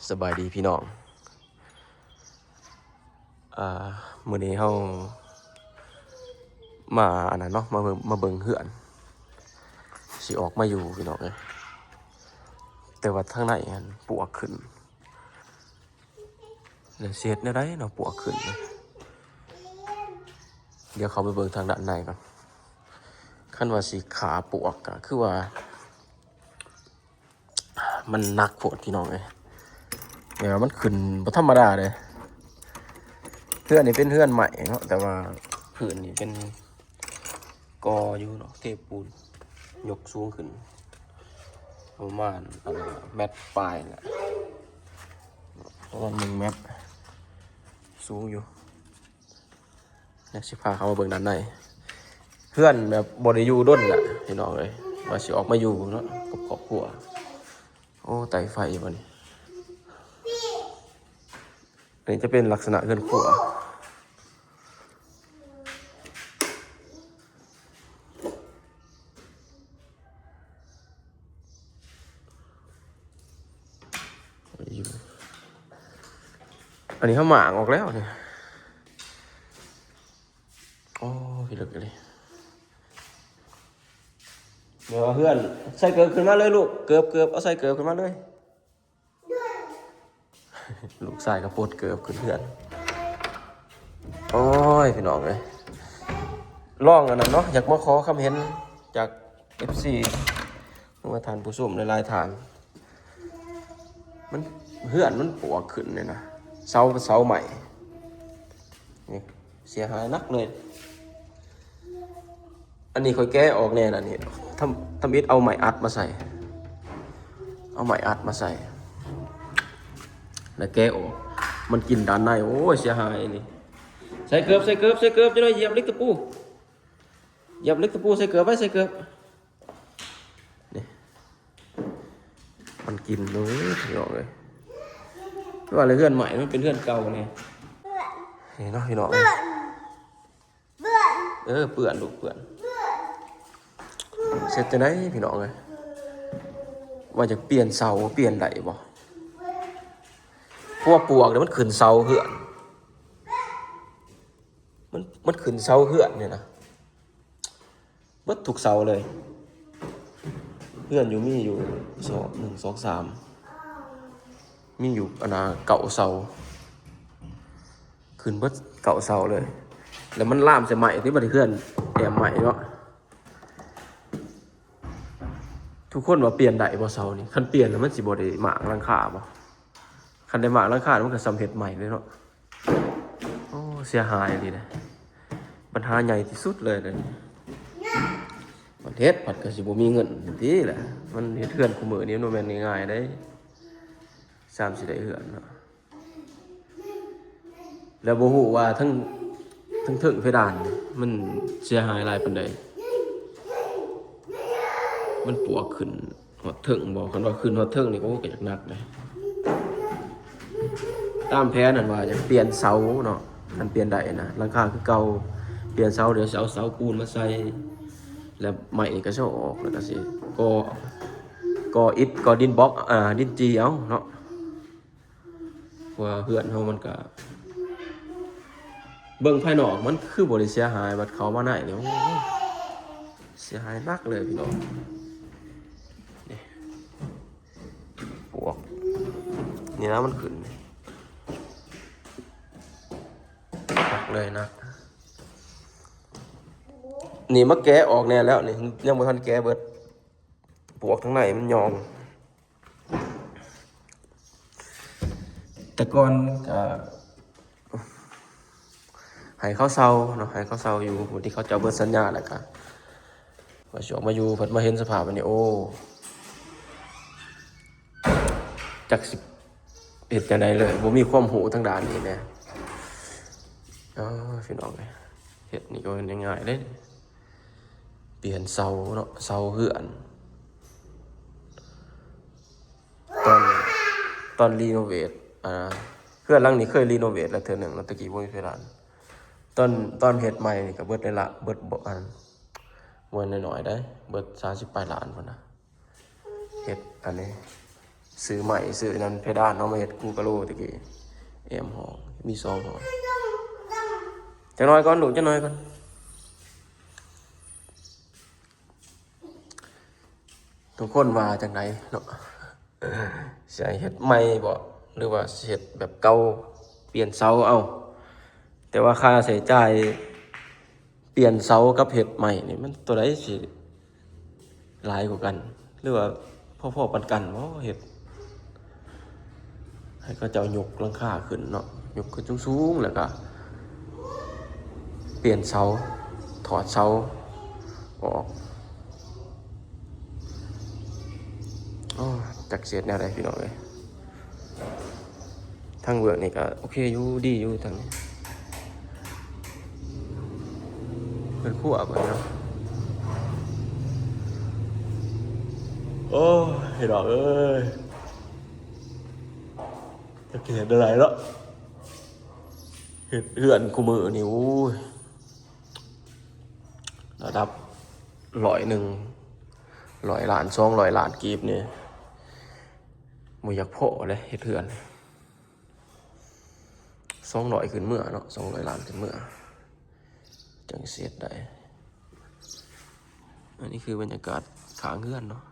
ສະບາຍດີພີ່ນ້ອງ ອ່າ ມື້ນີ້ເຮົາມາອັນນັ້ນເນາະ ມາເບິ່ງ ມາເບິ່ງເຮືອນ ຊິອອກມາຢູ່ພີ່ນ້ອງເອີຍ ແຕ່ວ່າທາງໃນຫັ້ນປວກຂຶ້ນ ແລ້ວຊິເຮັດແນວໃດເນາະ ປວກຂຶ້ນ ດຽວເຂົ້າໄປເບິ່ງທາງດ້ານໃນກ່ອນ ຄັນວ່າຊິຂ້າປວກກໍຄືວ່າ ມັນໜັກໂພດພີ່ນ້ອງເອີຍ ແບບວ່າມັນຂຶ້ນບໍ່ທຳມະດາເດ້ ເຮືອນນີ້ເປັນເຮືອນໄມ້ເນາະ ແຕ່ວ່າພື້ນນີ້ເປັນກໍຢູ່ເນາະ ເທປູນ ຍົກສູງຂຶ້ນປະມານ ອັນນັ້ນແມັດປາຍແຫຼະ ປະມານໜຶ່ງແມັດ ສູງຢູ່. ຢາກຊິພາເຂົ້າມາເບິ່ງດ້ານໃນ ເຮືອນແບບບໍ່ໄດ້ຢູ່ດົນລະພີ່ນ້ອງເອີຍ ວ່າຊິອອກມາຢູ່ເນາະ ກັບຄອບຄົວ ໂອ້ ໄຕ່ໄຟບໍ່ນີ້ ອັນນີ້ຈະເປັນລັກສະນະເຮືອນຄົວ. ຢູ່ ອັນນີ້ເຮົາໝາກອອກແລ້ວນີ້ ໂອ້ ພິລຶກອີ່ຫຼີ ແມ່ນວ່າເຮືອນ ໃສ່ເກີບຂຶ້ນມາເລີຍລູກ ເກີບ ເກີບ ເອົາໃສ່ເກີບຂຶ້ນມາເລີຍ. ລູກຊາຍກໍປົດເກີບຂຶ້ນເຮືອນ ໂອ້ຍ ພີ່ນ້ອງເອີຍ ລອງອັນນັ້ນເນາະ ຢາກມາຂໍຄຳເຫັນຈາກເອັຟຊີ ຫຼືວ່າທ່ານຜູ້ຊົມຫຼາຍໆທ່ານ ມັນ ເຮືອນມັນປວກຂຶ້ນນີ້ນະ ເສົາ ເສົາໄມ້ນີ້ ເສຍຫາຍໜັກເລີຍ ອັນນີ້ຂ້ອຍແກະອອກແນ່ນະນີ້ ທຳ ທຳອິດເອົາໄມ້ອັດມາໃສ່ ເອົາໄມ້ອັດມາໃສ່ ແລ້ວແກະອອກ ມັນກິນດ້ານໃນ ໂອ້ຍ ເສຍຫາຍນີ້ ໃສ່ເກີບ ໃສ່ເກີບ ໃສ່ເກີບ ຈະໄດ້ຢຽບເຫຼັກຕະປູ ຢຽບເຫຼັກຕະປູ ໃສ່ເກີບໄວ້ ໃສ່ເກີບ ນີ້ ມັນກິນເລີຍພີ່ນ້ອງເອີຍ ຄືວ່າແລ້ວເຮືອນໃໝ່ມັນເປັນເຮືອນເກົ່ານີ້ ນີ້ເນາະພີ່ນ້ອງເອີຍ ເອີ ເປື້ອນລູກເປື້ອນ ເຮັດຈັ່ງໃດພີ່ນ້ອງເອີຍ ວ່າຈະປ່ຽນເສົາ ປ່ຽນໄດ້ບໍ່ ເພາະວ່າປວກນີ້ມັນຂຶ້ນເສົາເຮືອນ ມັນ ມັນຂຶ້ນເສົາເຮືອນນີ້ນະ ເບິດທຸກເສົາເລີຍ ເຮືອນຢູ່ ມີຢູ່ ສອງ ໜຶ່ງ ສອງ ສາມ ມີຢູ່ອັນນ່າ ເກົ້າເສົາ ຂຶ້ນເບິດເກົ້າເສົາເລີຍ ແລ້ວມັນລາມໃສ່ໄມ້ຕິ ບັດນີ້ເຮືອນແອ້ມໄມ້ເນາະ ທຸກຄົນວ່າປ່ຽນໄດ້ບໍ່ເສົານີ້ ຄັນປ່ຽນແລ້ວມັນຊິບໍ່ໄດ້ໝາກຫຼັງຄາບໍ່ ຄັນໄດ້ໝາກຫຼັງຄາມັນກໍສ່ຳເຮັດໃໝ່ເລີຍເນາະ ໂອ້ ເສຍຫາຍອີ່ຫຼີເດ້ ບັນຫາໃຫຍ່ທີ່ສຸດເລີຍເດ້ ບັດເຮັດ ບັດກໍຊິບໍ່ມີເງິນຕິລະ ມັນເຮັດເຮືອນຄູ່ມື້ນີ້ມັນບໍ່ແມ່ນງ່າຍໆເດ້ ຊ່ຳຊິໄດ້ເຮືອນເນາະ ແລ້ວບໍ່ຮູ້ວ່າທັງ ທັງເທິງເພດານມັນເສຍຫາຍຫຼາຍປານໃດ ມັນປວກຂຶ້ນ ຮອດເທິງບໍ່ ຄັນວ່າຂຶ້ນຮອດເທິງນີ້ ໂອ້ ກໍຢາກໜັກເດ້ ຕາມແຜນນັ້ນວ່າຢາກປ່ຽນເສົາເນາະ ຄັນປ່ຽນໄດ້ນະ ຫຼັງຄາຄືເກົ່າ ປ່ຽນເສົາ ດຽວຊິເອົາເສົາປູນມາໃສ່ ແລ້ວໄມ້ນີ້ກໍຊິເອົາອອກ ແລ້ວກໍຊິກໍ່ ກໍ່ອິດ ກໍ່ດິນບລັອກ ອ່າ ດິນຈີ່ເອົາເນາະ. ເພາະວ່າເຮືອນເຮົາມັນກະ ເບິ່ງພາຍນອກມັນຄືບໍ່ໄດ້ເສຍຫາຍ ບັດເຂົ້າມາໃນນີ້ ໂອ້ຍ ເສຍຫາຍໜັກເລີຍພີ່ນ້ອງ ນີ້ ປວກ ນີ້ນະມັນຂຶ້ນ ໜັກເລີຍ ໜັກ ນີ້ມາແກະອອກແນ່ແລ້ວນີ້ ຍັງບໍ່ທັນແກະເບິດ ປວກທາງໃນມັນຍ່ອງ. ແຕ່ກ່ອນກໍໃຫ້ເຂົາເຊົ່າເນາະ ໃຫ້ເຂົາເຊົ່າຢູ່ ບັດນີ້ເຂົາເຈົ້າເບິດສັນຍາແລ້ວກໍ ວ່າຊິອອກມາຢູ່ ເພິ່ນມາເຫັນສະພາບອັນນີ້ ໂອ້ ຈັກຊິເຮັດຈັ່ງໃດເລີຍ ບໍ່ມີຄວາມຮູ້ທາງດ້ານນີ້ແດ່. ເອີ ພີ່ນ້ອງເອີຍ ເຮັດນີ້ກໍບໍ່ແມ່ນງ່າຍເດ້. ປ່ຽນເສົາເນາະ ເສົາເຮືອນ ຕອນ ຕອນຣີໂນເວດ ອ່າ ເຮືອນຫຼັງນີ້ເຄີຍຣີໂນເວດແລ້ວເທື່ອໜຶ່ງເນາະ ແຕ່ກີ້ບໍ່ມີເພດານ ຕອນ ຕອນເຮັດໃໝ່ນີ້ກໍເບິດໄດ້ລະ ເບິດບໍ່ ອັນ ບໍ່ແມ່ນນ້ອຍໆເດ້ ເບິດສາມສິບປາຍລ້ານພຸ້ນນະ ເຮັດອັນນີ້ ຊື້ໄມ້ຊື້ນັ້ນເພດານເນາະ ມາເຮັດກູກະໂລຕະກີ້ ແອ້ມຫ້ອງ ມີສອງຫ້ອງ. ຈັກໜ້ອຍກ່ອນລູກ ຈັກໜ້ອຍກ່ອນ. ທຸກຄົນວ່າຈັ່ງໃດເນາະ? ຊິໃຫ້ເຮັດໃໝ່ບໍ່ ຫຼືວ່າຊິເຮັດແບບເກົ່າ ປ່ຽນເສົາເອົາ? ແຕ່ວ່າຄ່າໃຊ້ຈ່າຍປ່ຽນເສົາກັບເຮັດໃໝ່ນີ້ ມັນຕົວໃດຊິຫຼາຍກວ່າກັນ ຫຼືວ່າພໍໆປານກັນບໍ່? ເຮັດໃຫ້ເຂົາເຈົ້າຍົກຫຼັງຄາຂຶ້ນເນາະ ຍົກຂຶ້ນສູງໆ ແລ້ວກະປ່ຽນເສົາ ຖອດເສົາອອກ. ໂອ້ ຈັກຊິເຮັດແນວໃດພີ່ນ້ອງເອີຍ. ທາງເບື້ອງນີ້ກໍໂອເຄຢູ່ ດີຢູ່ທາງນີ້ ເຮືອນຄົວເພິ່ນເນາະ. ໂອ້ຍ ພີ່ນ້ອງເອີຍ ຈັກຊິເຮັດແນວໃດເນາະ. ເຮັດເຮືອນຄູ່ມື້ນີ້ ໂອ້ຍ ລະດັບຮ້ອຍໜຶ່ງ ຮ້ອຍລ້ານ ສອງຮ້ອຍລ້ານກີບນີ້ ບໍ່ຢາກພໍເດ້ ເຮັດເຮືອນ ສອງຮ້ອຍຂຶ້ນເມືອເນາະ ສອງຮ້ອຍລ້ານຂຶ້ນເມືອ ຈັ່ງຊິເຮັດໄດ້. ອັນນີ້ຄືບັນຍາກາດຂ້າງເຮືອນເນາະ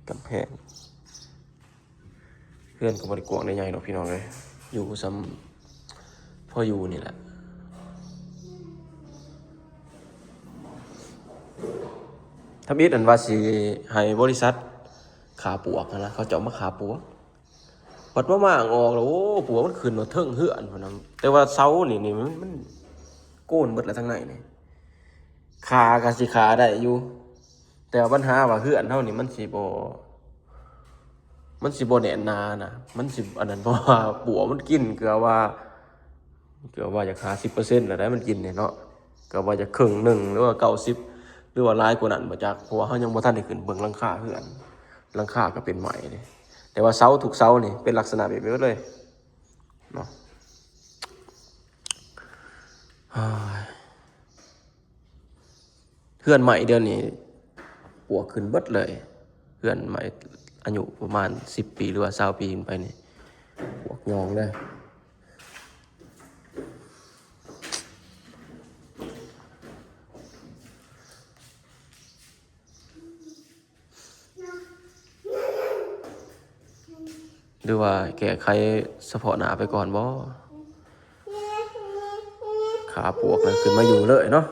ກຳແພງ. ເຮືອນກໍບໍ່ໄດ້ກວ້າງໄດ້ໃຫຍ່ດອກພີ່ນ້ອງເອີຍ ຢູ່ສ່ຳພໍຢູ່ນີ້ແຫຼະ. ທຳອິດອັນວ່າຊິໃຫ້ບໍລິສັດຂ້າປວກຫັ້ນນະ ເຂົາເຈົ້າມາຂ້າປວກ ບັດມາມ້າງອອກແລ້ວ ໂອ້ ປວກມັນຂຶ້ນມາເທິງເຮືອນພຸ້ນນະ. ແຕ່ວ່າເສົານີ້ ນີ້ມັນ ມັນໂກນເບິດແລ້ວທາງໃນນີ້ ຂ້າກໍຊິຂ້າໄດ້ຢູ່ ແຕ່ວ່າບັນຫາວ່າເຮືອນເຮົານີ້ມັນຊິບໍ່ ມັນຊິບໍ່ແໜ້ນໜານະ ມັນຊິອັນນັ້ນ ເພາະວ່າປວກມັນກິນເກືອບວ່າ ເກືອບວ່າຢາກຫ້າສິບເປີເຊັນແລ້ວໄດ໋ ມັນກິນນີ້ເນາະ ເກືອບວ່າຈະເຄິ່ງໜຶ່ງ ຫຼືວ່າເກົ້າສິບ ຫຼືວ່າຫຼາຍກວ່ານັ້ນບໍ່ຈັກ ເພາະວ່າເຮົາຍັງບໍ່ທັນໄດ້ຂຶ້ນເບິ່ງຫຼັງຄາເຮືອນ ຫຼັງຄາກໍເປັນໄມ້ເດ້. ແຕ່ວ່າເສົາທຸກເສົານີ້ເປັນລັກສະນະແບບນີ້ເບິດເລີຍເນາະ. ເຮືອນໃໝ່ດຽວນີ້ປວກຂຶ້ນເບິດເລີຍ ເຮືອນໃໝ່ອາຍຸປະມານສິບປີ ຫຼືວ່າຊາວປີຂຶ້ນໄປນີ້ ປວກຍອງເລີຍ. ຫຼືວ່າແກ້ໄຂສະເພາະໜ້າໄປກ່ອນບໍ່? ຂ້າປວກແລ້ວຂຶ້ນມາຢູ່ເລີຍເນາະ.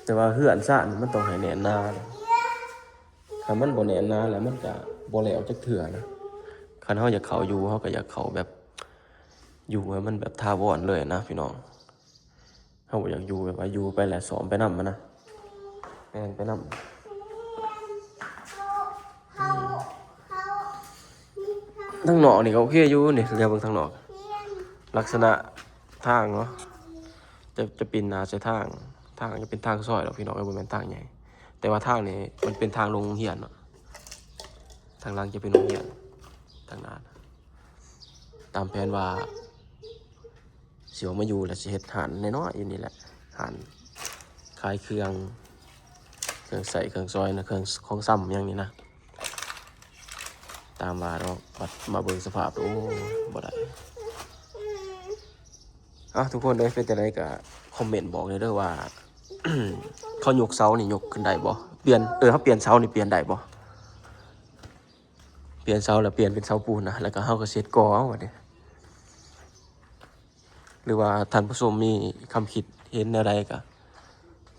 ແຕ່ວ່າເຮືອນຊານມັນຕ້ອງໃຫ້ແໜ້ນໜາ, ຄັນມັນບໍ່ແໜ້ນໜາແລ້ວມັນກະບໍ່ແລ້ວຈັກເທື່ອນະ. ຄັນເຮົາຢາກເຂົ້າຢູ່ ເຮົາກະຢາກເຂົ້າແບບ ຢູ່ໃຫ້ມັນແບບຖາວອນເລີຍນະພີ່ນ້ອງ. ເຮົາບໍ່ຢາກຢູ່ແບບວ່າຢູ່ໄປແລ້ວສ້ອມໄປນຳຫັ້ນນະ ແມ່ນໄປນຳ. ອືມ ທາງນອກນີ້ກໍໂອເຄຢູ່ນີ້ ລຽວເບິ່ງທາງນອກ ລັກສະນະທາງເນາະ ຈະ ຈະປິ່ນໜ້າໃສ່ທາງ ທາງຈະເປັນທາງຊອຍດອກພີ່ນ້ອງເອີຍ ບໍ່ແມ່ນທາງໃຫຍ່. ແຕ່ວ່າທາງນີ້ມັນເປັນທາງລົງໂຮງຮຽນເນາະ ທາງຫຼັງຈະເປັນໂຮງຮຽນ ທາງໜ້າ ຕາມແຜນວ່າ ຊິອອກມາຢູ່ແລ້ວຊິເຮັດຮ້ານນ້ອຍໆຢູ່ນີ້ແຫຼະ ຮ້ານຂາຍເຄື່ອງ ເຄື່ອງໃຊ້ເຄື່ອງສອຍນະ ເຄື່ອງຂອງຊຳຫຍັງນີ້ນະ ຕາມວ່າເນາະ. ບັດມາເບິ່ງສະພາບ ໂອ້ ບໍ່ໄດ້. ເອົ້າ ທຸກຄົນເອີຍ ເປັນຈັ່ງໃດກໍຄອມເມັນບອກແດ່ເດີວ່າ ເຂົາຍົກເສົານີ້ຍົກຂຶ້ນໄດ້ບໍ່? ປ່ຽນ ເອີ ເຮົາປ່ຽນເສົານີ້ປ່ຽນໄດ້ບໍ່? ປ່ຽນເສົາແລ້ວປ່ຽນເປັນເສົາປູນນະ ແລ້ວກໍເຮົາກໍເຊັດກໍ່ເອົາບັດນີ້. ຫຼືວ່າທ່ານຜູ້ຊົມມີຄຳຄິດເຫັນແນວໃດກໍ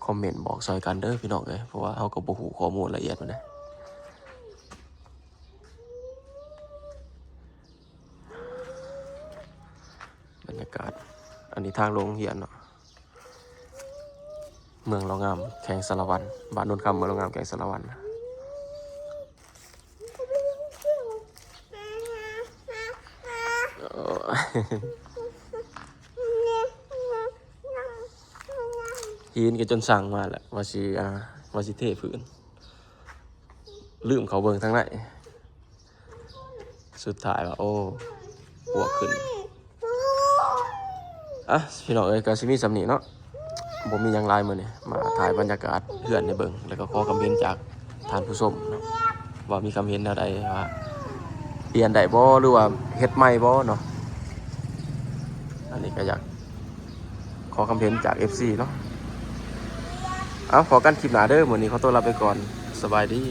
ຄອມເມັນບອກຊ່ອຍກັນເດີພີ່ນ້ອງເອີຍ ເພາະວ່າເຮົາກໍບໍ່ຮູ້ຂໍ້ມູນລະອຽດປານໃດ. ບັນຍາກາດ ອັນນີ້ທາງລົງໂຮງຮຽນເນາະ. ເມືອງເລົ່າງາມ ແຂວງສາລະວັນ ບ້ານໂນນຄຳ ເມືອງເລົ່າງາມ ແຂວງສາລະວັນ. ໂອ້ຍ ຫີນກໍຈົນສັ່ງມາແລ້ວ ວ່າຊິ ອ່າ ວ່າຊິເທພື້ນ ລືມເຂົ້າເບິ່ງທາງໃນ. ສຸດທ້າຍວ່າ ໂອ້ ປວກຂຶ້ນ. ອ່ະ ພີ່ນ້ອງເອີຍ ກໍຊິມີສ່ຳນີ້ເນາະ ບໍ່ມີຫຍັງຫຼາຍມື້ນີ້ ມາຖ່າຍບັນຍາກາດເຮືອນໃຫ້ເບິ່ງ ແລ້ວກໍຂໍຄຳເຫັນຈາກທ່ານຜູ້ຊົມເນາະ. ວ່າມີຄຳເຫັນແນວໃດ ວ່າປ່ຽນໄດ້ບໍ່ ຫຼືວ່າເຮັດໃໝ່ບໍ່ເນາະ. ອັນນີ້ກໍຢາກຂໍຄຳເຫັນຈາກເອັຟຊີເນາະ. ເອົາ ພໍ້ກັນຄລິບໜ້າເດີ. ມື້ນີ້ຂໍຕົວລາໄປກ່ອນ. ສະບາຍດີ.